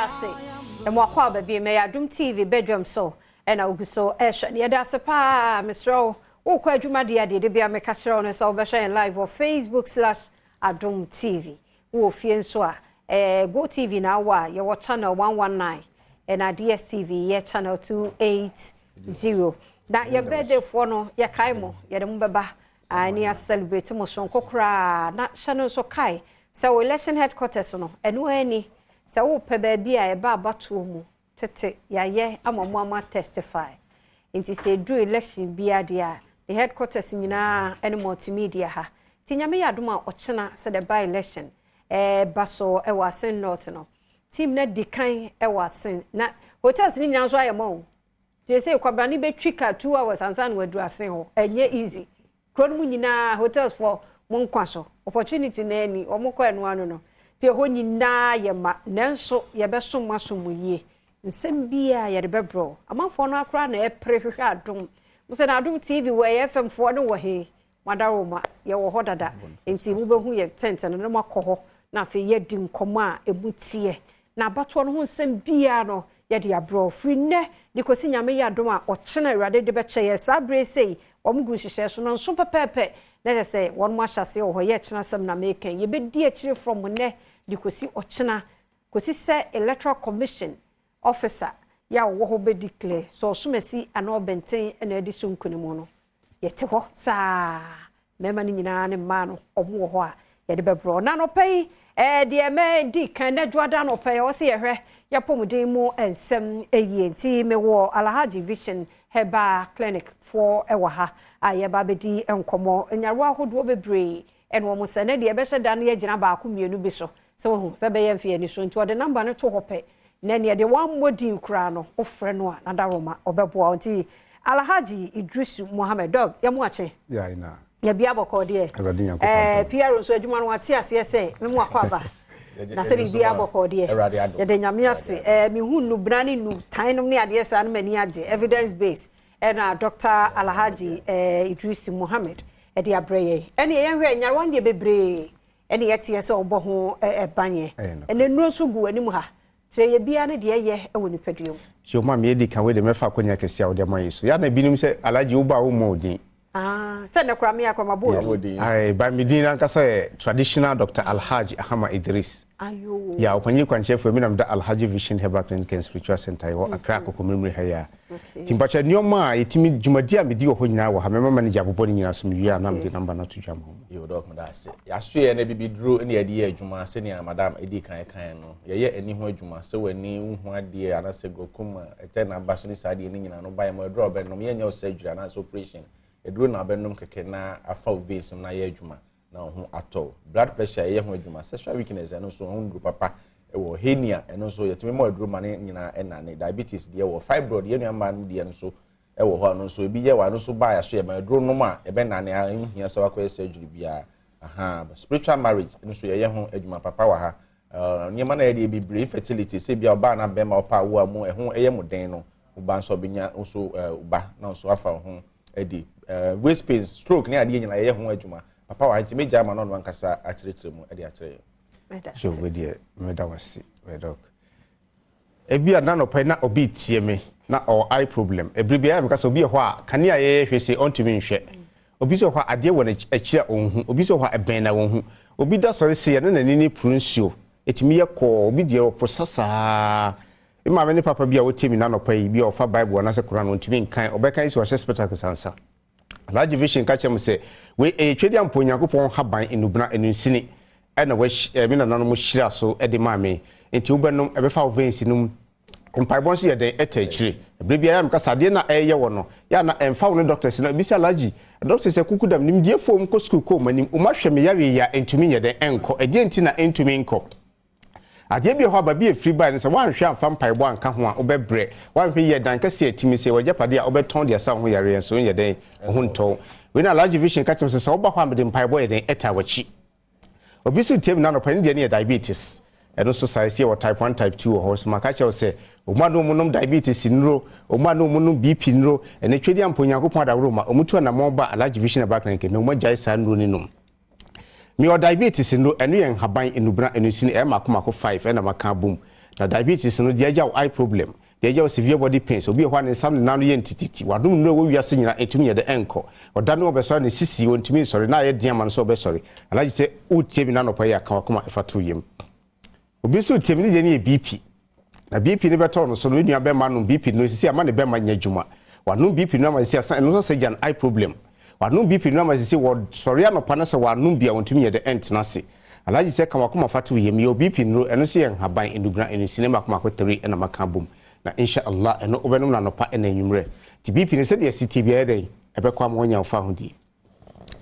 Meda ase. Ɛmo akɔ aba bi mɛyɛ Adom TV bedwam so ɛna ogu so ɛhwɛ. Yɛda ase paa. Mesrɛ wo, wokɔ adwuma deɛ adeɛ de bia meka kyerɛ wo no sɛ wobɛhwɛ yɛn live wɔ Facebook/Adom TV. Wowɔ fie nso a, Go TV na awɔ a yɛwɔ channel 119 ɛna DSTV yɛ channel 280. Na yɛ birthday foɔ no, yɛkae mo, yɛde mo bɛba ani a celebrate mo sonko koraa. Na hyɛ no nso, kae sɛ wɔ election headquarters no, ɛno ani sɛ wopɛ baabi a ɛba abatoɔ mu tete yɛayɛ ama mo ama testify. Nti sɛ ɛduru election biara deɛ a, the headquarters nyinaa ne multimedia ha. Nti Nyame yɛ adom a, ɔkyena sɛ the by election ɛɛba so ɛwɔ Assin North no, team no di kan ɛwɔ Assin na hotels no nyinaa nso ayɛ mɔ o. Nti sɛ kwabrane bɛtwi ka 2 hours ansa na waduru Assin hɔ, ɛnyɛ easy. Kuro no mu nyinaa hotels foɔ mo nkwa so opportunity na ani wɔn kɔ ɛno ano no. Nti ɛhɔ nyinaa yɛ ma, nanso yɛbɛsom mo asom mo yie. Nsɛm biara yɛde bɛbrɛ amanfoɔ no akora na ɛpere hwehwɛ Adom mo sɛ na Adom TV wɔ ɛyɛ FM foɔ no wɔ he madaroma. Yɛwɔ hɔ dada, nti mobɛhu yɛ tent no na moakɔ hɔ na afei yɛdi nkɔmmɔ a ɛmu teɛ na abatoɔ no ho nsɛm biara no yɛde aborɔ firi nnɛ de kɔsi Nyame yɛ adom a ɔkyena Awurade de bɛkyɛ yɛ. Saa berɛ sei wɔn gu nhyehyɛ so no nso pɛpɛɛpɛ na kyerɛ sɛ wɔn mo ahyɛ aseɛ wɔ hɔ. Yɛ kyena sɛm na meka, yɛbɛdi akyire from nnɛ de kɔsi ɔkyena kɔsi sɛ Electoral Commission officer yɛ a wɔwɔ hɔ bɛdi clear sɛ ɔsomasi anaa ɔbɛnten na ɛde so nkunim no. Yɛte hɔ saa, mmarima no nyinaa ne mmaa no, ɔmo wɔ hɔ a yɛde bɛborɔ. Na nɔpɛ yi deɛ mɛdi kan na dwoada nɔpɛ yi ɔsɛ yɛhwɛ yɛpɔmuden mu nsɛm yie. Nti mewɔ Alhaji Vision Herbal Clinic foɔ ɛwɔ ha a yɛba abɛdi nkɔmmɔ nyarewa ahodoɔ bebree ɛna wɔn sɛ ne deɛ ɛbɛhyɛ da no yɛgyina baako mmienu bi so sɛ wɔn sɛ bɛyɛ mfe ani so. Nti ɔde number no to hɔ pɛ na nea deɛ wammɔ din koraa no, wofrɛ no a nadaroma ɔbɛboa. Nti Alhaji Idrisu Muhammed dɔg, yɛmo akye. Yɛbi abɔkɔ deɛ. PR nso adwuma no wate aseɛ sɛ memo akɔ aba na sɛ biribi abɔkɔ deɛ, yɛde Nyame ase. Mehu nnubena ne nu tan nom ne adeɛ saa no, m'ani agye. Evidence base ɛna Dr Alhaji Idrisu Muhammed ɛde abrɛ yɛn. Ɛne yɛnhwɛ nyarewa no deɛ bebree ɛne yɛteɛ sɛ ɔbɔ ho ɛbanyɛ. Ɛnɛ nnuro nso gu anim ha, kyerɛ yɛ biara ne deɛ ɛyɛ ɛwɔ nipadua mu. So ma mi edi kan, wei de mɛfa akonnwa kɛse a wɔde ama yi so yàrá ebinom sɛ Alhaji wo ba a wo mɔ odin. Sɛ ne kora mi akora ma bo. Yes, ayi ba mi din ankasa yɛ traditional Doctor Alhaji Ahama Idris. Ayo. Ya ɔpanyin kwankyerɛfoɔ mi nam da Alhaji Vision Herbal Clinic and Spiritual Center yɛ wɔ Accra Akɔkɔmimiri ha yi a. Nti mpakyɛ nneɛma a yɛtumi dwumadi a medi wɔ hɔ nyinaa wɔ ha. Mɛma manager abobɔ ne nyinaa so, mewie a na mede number no ato dwa ma wɔn. Yo doc, meda ase. Yɛasoɛ no bibiduro ne yɛde yɛ adwuma. Sɛnea madam ɛdi kan kan no, yɛyɛ ani ho adwuma. Sɛ w'ani wohu adeɛ anaasɛ glaucoma ɛtɛ na aba so ne saa adeɛ no nyinaa no ba yɛ ma aduro a wobɛnom. Yɛnyɛ wo surgery anaasɛ operation, aduro na wobɛnom kɛkɛ na afa wo veins no na ayɛ adwuma na wo ho atɔ wo. Blood pressure, ɛyɛ ho adwuma. Sexual weakness, ɛno nso ho nduro papa ɛwɔ. Hernia, ɛno nso yɛtumi ma aduro ma ne nyinaa ɛnane. Diabetes deɛ wɔ, fibroid yɛn nua mmaa no deɛ nso ɛwɔ hɔ. Ɛno nso ebi yɛ wɔ, ɛno nso baa yɛ so yɛ ma aduro nom a ɛbɛnane a ɛnhia sɛ wakɔyɛ surgery biara. Aha spiritual marriage nso yɛyɛ ho adwuma papa wɔ ha. Nneɛma no yɛ deɛ bebree. Infertility, sɛ bia ɔbaa na bɛrima ɔpa awo a mu ɛho ɛyɛ mo den no, ɔba nso ɔbɛnya nso ɔba na nso afa ho ɛdi. Waist pains, stroke ne adeɛ nyinaa yɛyɛ ho adwuma papa wɔ ha. Nti megya ama no ɔno ankasa akyerɛkyerɛ mu ɛde akyerɛ yɛn. So wei deɛ meda wase, doc. Ebi a nanɔpɛ na obi tie me na ɔwɔ eye problem. Ebiri bi ayɛ meka sɛ obi wɔ hɔ a kanea yɛyɛ hwɛ sɛ ɔntumi nhwɛ. Obi sɛ hɔ a adeɛ wɔ n'akyi a ɔnhu. Obi sɛ hɔ a ɛbɛn na ɔnhu. Obi da sɔre se ɛne n'ani ne puru nsuo etumi yɛ kɔɔ. Obi deɛ ɔpo sasaa. Maame ne papa bi a wotie mi nanɔpɛ yi bi a ɔfa Bible anaasɛ Koran ɔntumi nkan, ɔbɛka yi sɛ ɔhyɛ spectacles ansa. Alhaji Vision ka kyerɛ mu sɛ wei ɛyɛ twɛdi ampo Onyankopɔn haban nnubena enunsini ɛna wɔahy ɛmi nananom hyira so ɛde maa me. Nti wobɛnom, ɛbɛfa wo veins no mu. Mpaebɔ nso yɛ dɛn ɛtɛ akyire. Ebere biara yɛ mekasa adeɛ na ɛyɛ wɔ no yɛ na ɛmfa wo ne doctors no. Ebi sɛ Alhaji, doctors akuku dam nimdiefoɔ mu kɔ sukuu kɔ ɔmo anim, ɔmo ahwɛ me yare yi a ntumi nyɛ dɛn ɛnkɔ. Ɛdeɛ nti na ɛntumi nkɔ? Adeɛ bi wɔ hɔ a baabi efiri baa no sɛ woanhwɛ amfa mpaebɔ anka ho a, wobɛbrɛ. Woanhwɛ yie dan kɛseɛ atimi sɛ wɔagyapadeɛ a wobɛtɔn de asa wo ho yareɛ nso nyɛ dɛn wo ho ntɔw. Wei na Alhaji Vision ka kyerɛ me sɛ woba hɔ a mede mpaebɔ yɛ dɛn ɛta w'akyi. Obi nso tie me nanɔpa ne deɛ no yɛ diabetes. Ɛno nso saa ɛsi wɔ type 1, type 2 wɔ hɔ. So maka kyerɛ wo sɛ ɔmu a na ɔmu nom diabetes nnuro, ɔmu a na ɔmu nom BP nnuro, ɛne twɛdi ampo Onyankopɔn adaworo ma ɔmu tu anammɔn ba Alhaji Vision Herbal Clinic na ɔmu agyae saa nnuro no nom. Mewɔ diabetes nnuro, ɛno yɛ nhaban nnubena ɛnusini ɛyɛ mako mako five ɛna maka abom. Na diabetes no deɛ agya wo eye problem, deɛ agya wo severe body pains, obi wɔ hɔ a ne nsa ne nan no yɛ ntititi, wadom nnuro a ɛwɔ wiase nyinaa ɛntumi nyɛ dɛ ɛnkɔ. Ɔda ne ɔbɛsɔre ne sisi ɔntumi nsɔre na ayɛ den ama no sɛ ɔbɛsɔre. Alhaji sɛ wotie me na anɔpa yi a ka wakoma ɛfa to yam. Obi nso tie me ne deɛ no yɛ BP. Na BP no bɛtɔ no so no, me nua bɛma nom BP no sisi ama ne bɛma nyɛ adwuma. Wanom BP no ama sisi asan ɛno nso sɛ gya no eye problem. Wanom BP no ama sisi wɔsɔre anɔpa no sɛ wanom bi a wɔntumi nyɛ dɛ ɛntena ase. Alhaji sɛ ka wakoma fa to yam yɛ BP nnuro ɛno nso yɛ nhaban nnubena nnusini mako mako three ɛna maka abom. Na insha Allah ɛno wobɛnom no anɔpa ɛna anwummerɛ. Nti BP no sɛdeɛ ɛsi tie biara dɛn ɛbɛkɔ ama wanya wo fa ahodie.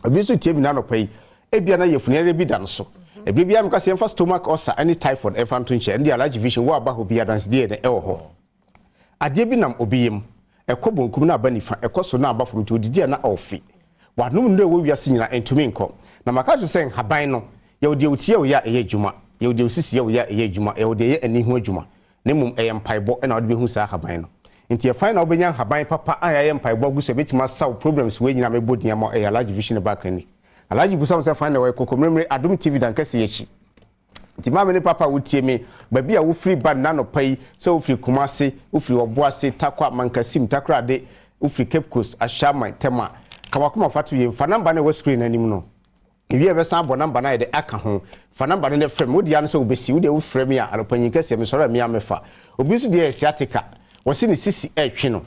Obi nso tie mi n'anɔpa yi, ebia na yafunu yareɛ bi da no so. Ebire biara meka sɛ yɛmfa stomach ulcer ne typhoid ɛmfa nto nkyɛn. Ɛno deɛ Alhaji Vision wo aba hɔ bi adansedie yɛ dɛn ɛwɔ hɔ. Adeɛ bi nam obi yam, ɛkɔ bonkum na aba nifa, ɛkɔ soro na aba fam nti odidi a na ɔrefe. Wanom nnuro a ɛwɔ wiase nyinaa ɛntumi nkɔ. Na maka akyerɛ sɛ nhaban no, yɛwɔ deɛ wotie a woyɛ a ɛyɛ adwuma, yɛwɔ deɛ wosisi a woyɛ a ɛyɛ adwuma, yɛwɔ deɛ ɛyɛ ani ho adwuma. Na mmom ɛyɛ mpaebɔ na wode bɛhu saa ahaban no. Nti ɛfan na wobɛnya nhaban papa a yɛayɛ mpaebɔ agu so a ɛbɛtumi asa wo problems wei nyinaa mebɔ din ama wo ɛyɛ Alhaji Vision Herbal Clinic. Alhaji busa wo sɛ fan na ɛwɔ Kokomlemle Adom TV Dankɛse yi akyi. Nti maame ne papa a wotie me, baabi a wofiri ba nnɛ anɔpa yi, sɛ wofiri Kumasi, wofiri Ɔboase, Tarkwa, Mankasim, Takoradi, wofiri Cape Coast, Ashaiman, Tema, ka w'akoma fa to yam, fa number no a ɛwɔ screen no anim no. Ewie a mɛsan abɔ number no ayɛ dɛ aka ho. Fa number no na frɛ me. Wo deɛ ara ne sɛ wobɛsi. Wo deɛ wofrɛ me a, anɔpa kɛseɛ mesɔre a me ara mɛfa. Obi nso deɛ yɛ sciatica. Wɔse ne sisi ɛretwe no,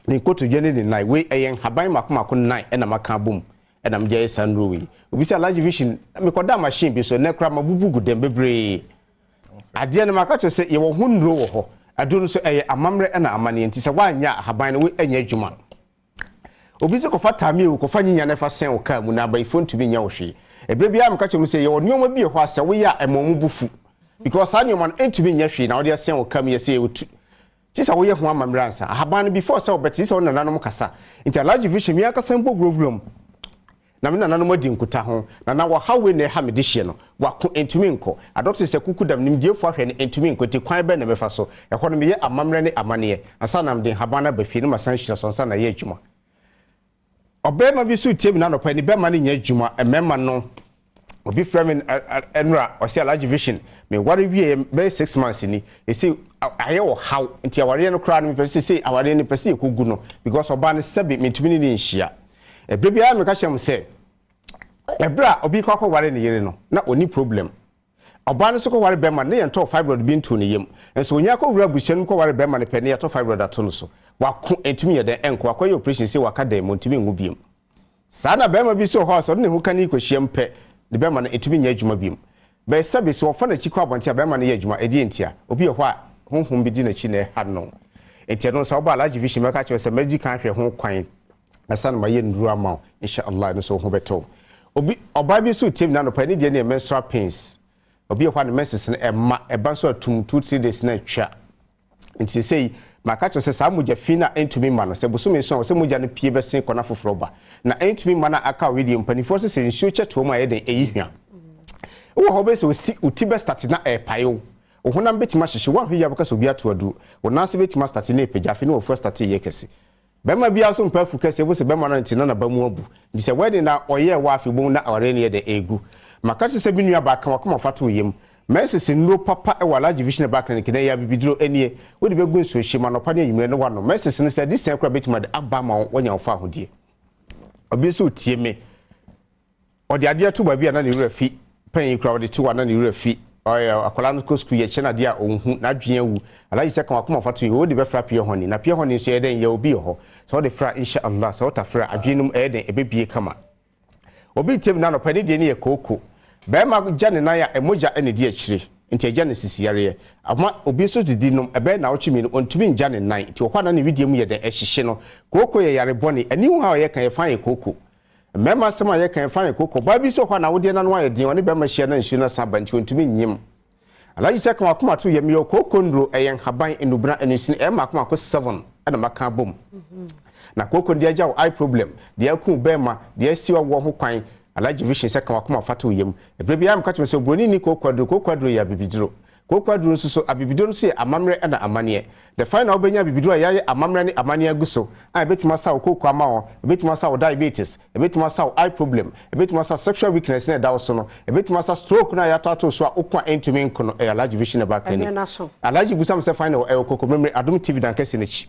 ne nkotodwe ne ne nan. Wei ɛyɛ nhaban mako mako nnan ɛna maka abom ɛna mede ayɛ saa nnuro wei. Obi sɛ Alhaji Vision, mekɔdaa machine bi so, nnɛ koraa mabubu gu dɛm bebree. Adeɛ no maka kyerɛ sɛ yɛwɔ ho nnuro wɔ hɔ. Aduro no nso ɛyɛ amammerɛ ɛna amanneɛ nti sɛ woanyɛ a ahaban no wei ɛnyɛ adwuma. Obi sɛ kɔfa taamii o, kɔfa nyinya na ɛfa sɛn wo kaa mu na abayifoɔ ntumi nyɛ wo hwee. Ɛberɛ biara meka kyerɛ mu sɛ yɛwɔ nneɛma bi wɔ hɔ a sɛ woyɛ a ɛma wɔn bo fu. Because saa nneɛma no ɛntumi nyɛ hwee na wode asɛn wo kaa mu yɛ sɛ yɛtu. Gye sɛ woyɛ ho amammerɛ ansa. Ahaban no before sɛ wobɛte gye sɛ wo nananom kasa. Nti Alhaji Vision me ankasa mpo wurawura mu. Na me nananom adi nkutaho, na na wɔhaw wei na ɛha me dehyeɛ no, wako, ɛntumi nkɔ. Adɔkte sɛ kukudam nimdiefoɔ ahwɛ no, ɛntumi nkɔ, nti kwan bɛn na mɛfa so? Ɛhɔ no meyɛ amammerɛ ne amanneɛ, ansa na mede nhaban no aba fie na masan ahyira so ansa na ayɛ adwuma. Ɔbarima bi nso retie me no anɔpa yi, ne bɛma no nyɛ adwuma, mmarima no, obi frɛ me nnora, ɔse Alhaji Vision, me ware wieɛ bɛyɛ 6 months ni, ɛsei ayɛ ɔhaw, nti awareɛ no koraa no mepɛ sɛ sɛ awareɛ no mepɛ sɛ yɛkɔgu no, because ɔbaa no sɛbe mentumi ne ne nhyia. Ɛberɛ biara meka kyerɛ mo sɛ ɛberɛ a obi kɔ akɔware ne yere no na ɔni problem. Ɔbaa no nso kɔware bɛrima no ne yɛntɔɔ fibroid bi ntoo ne yam. Nso onya akɔwura abusua no mu kɔware bɛrima no pɛ ne yɛtɔ fibroid ato no so. Wako ntumi yɛ dɛn ɛnkɔ wakɔyɛ operation sɛ waka dɛn mu ntumi nwo biom. Saa na bɛrima bi nso wɔ hɔ a sɛ ɔde ne ho ka ne kɔhyia mu pɛ ne bɛrima no ntumi nyɛ adwuma biom. Bɛyɛ sɛbe sɛ wɔfa n'akyi kɔ abɔnten a bɛrima no yɛ adwuma ɛdeɛ ntia. Obi wɔ hɔ a honhom bi di n'akyi na ɛha no. Nti ɛno sɛ woba Alhaji Vision mɛka kyerɛ sɛ mɛgye kan ahwɛ ho kwan ansa na mayɛ nnuro ama wo. Insha Allah ɛno nso wo ho bɛtɔ wo. Obi ɔbaa bi nso tie me n'anɔpa ne deɛ ne yɛ menstrual pains. Obi wɔ hɔ a ne menses no ɛma ɛba nso atum 2, 3 days na atwa. Nti sɛyi maka kyerɛ sɛ saa mogya fi no a ɛntumi mma no sɛ bosome nso a sɛ mogya no pie bɛsen kɔ na foforɔ ba na ɛntumi mma no a aka awedeɛ mpanimfoɔ sɛ sɛ nsuo kyɛ toɔ mu a ɛyɛ den ɛyi hwa. Wowɔ hɔ bɛyɛ sɛ wo ti bɛ start na ɛɛpae wo. Wo honam bɛtumi ahyehye woanhwɛ yie a bɛka sɛ obi ato aduro. Wo nan ase bɛtumi astart na ɛpagya afei na wafu astart yɛ kɛse. Bɛrima biara nso mpɛ afu kɛse ebu sɛ bɛrima no nti na n'aba mu abu. Nti sɛ wedding na ɔyɛɛ wɔ afei bohu na awareɛ no yɛ dɛ ɛɛgu. Maka kyerɛ sɛ me nua baa ka wakoma fa to wo yam. Mɛsese nnuro papa wɔ Alhaji Vision Herbal Clinic na ɛyɛ abibiduro nie. Wode bɛgu nsuo hye mu anɔpa ne anwummerɛ na woanom. Mɛsese no sɛ adi sɛn koraa bɛtumi ade aba ama wo woanya wo fa ahodie. Obi nso tie me. Ɔde adeɛ to baabi a na ne werɛ fi. Pɛn yi koraa ɔde to a na ne werɛ fi. Ɔyɛ akwadaa no kɔ sukuu yɛkyɛ no adeɛ a ɔnhu n'adwene awu. Alhaji sɛ ka wakoma fa to yi wode bɛfra pure honey na pure honey nso yɛ dɛn yɛ obi wɔ hɔ. Sɛ wode fra insha Allah sɛ wotafra adwene no mu ɛyɛ dɛn ɛbɛbie kama. Obi ntem na anɔpa ne deɛ ne yɛ kooko. Bɛrima gya ne nan a ɛmogya ɛna di akyire nti ɛgya ne sisi yareɛ. Ama obi nso didi nom ɛbɛyɛ naawɔtwe mmienu ɔntumi ngya ne nan nti wɔ hɔ a na ne wedeɛ mu yɛ dɛn ɛhyehye no. Kooko yɛ yare bɔne ani ho ha a yɛka yɛfa yɛ kooko. Mmarima asɛm a yɛka yɛfa yɛ kooko. Ɔbaa bi nso wɔ hɔ a n'awodeɛ n'ano ayɛ den ɔne bɛrima hyia na nsuo no asa aba nti ɔntumi nyim. Alhaji sɛ ka wakoma to yɛ meyɛ kooko nnuro ɛyɛ nhaban nnubena nnusini ɛyɛ mako mako seven ɛna maka abom. Na kooko no deɛ agya wo eye problem deɛ aku bɛrima deɛ asi wawoɔ ho kwan. Alhaji Vision sɛ ka wakoma fa to yam. Ɛberɛ biara meka kyerɛ sɛ oburoni ni kooko aduro, kooko aduro yɛ abibiduro. Kooko aduro nso so, abibiduro nso yɛ amammerɛ na amanneɛ. The final wobɛnya abibiduro a yɛayɛ amammerɛ ne amanneɛ agu so a ɛbɛtumi asa wo kooko ama wo, ɛbɛtumi asa wo diabetes, ɛbɛtumi asa wo eye problem, ɛbɛtumi asa sexual weakness na ɛda wo so no, ɛbɛtumi asa stroke no a yɛato ato so a woko a ɛntumi nko no, ɛyɛ Alhaji Vision Herbal Clinic. Alhaji busam sɛ final ɛwɔ Kokomlemle Adom TV dan kɛse no akyi.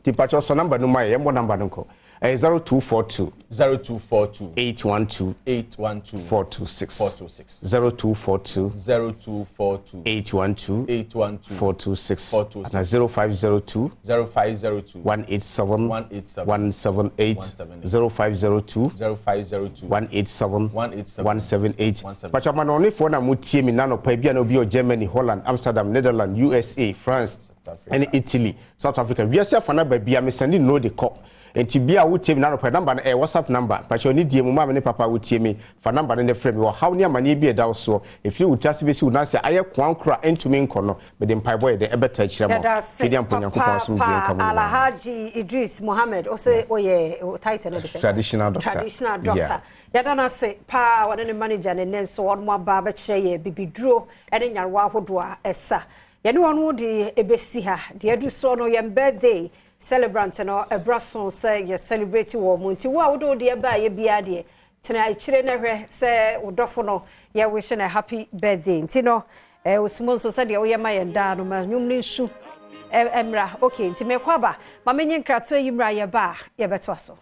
Nti mpakyɛw sɔ number no mu ayɛ, yɛmmɔ number no nkɔ. Ɛyɛ 0242. 0242. 812. 812. 426. 426. 0242. 0242. 812. 812. 426. 426. Na 0502. 0502. 187. 187. 178. 0502. 0502. 187. 187. 178. 178. Pakyɛ amanɔnefoɔ na motie me nanɔpa bi a na obi wɔ Germany, Holland, Amsterdam, Netherlands, USA, France, ɛne Italy, South Africa, wiase afa no aba bia mesɛnde nnuro de kɔ. Nti bia a wotie me nanɔpa number no ɛyɛ WhatsApp number. Mpakyɛw ne die mu maame ne papa a wotie me fa number no ne frɛ me. Ɔhaw ne amaneɛ bi a ɛda wo soɔ ɛfiri wo tiri ase bɛsi wo nan ase a ayɛ koankoro a ɛntumi nkɔ no mede mpaebɔ yɛ dɛn ɛbɛta akyire ama wo. Yɛda ase Twɛdi ampa Onyankopɔn asomdwoeɛ nka papaapa mo nyinaa. Alhaji Idris Mohammed ose woyɛ wo title no de sɛn? Traditional doctor. Traditional doctor. Yeah. Yɛda no ase paa ɔne ne manager ne nnɛ nso wɔn aba abɛkyerɛ yɛ bibiduro ne nyarewa ahodoɔ a ɛsa. Yɛne wɔn de ɛbɛsi ha. Deɛ adu soɔ no, yɛn birthday celebrant no, ɛberɛ aso sɛ yɛ celebrate wɔn. Nti wo a wode wo deɛ baeɛ biara deɛ, tena akyire na hwɛ sɛ wo dɔfo no yɛ wish no happy birthday. Nti no, eh, Osimo nso sɛdeɛ woyɛ ma yɛn daa no, ma nnwom no nsu mmra. Okay, nti mekɔ aba. Ma menye nkratoɔ yi mmra yɛba a, yɛbɛtoa so.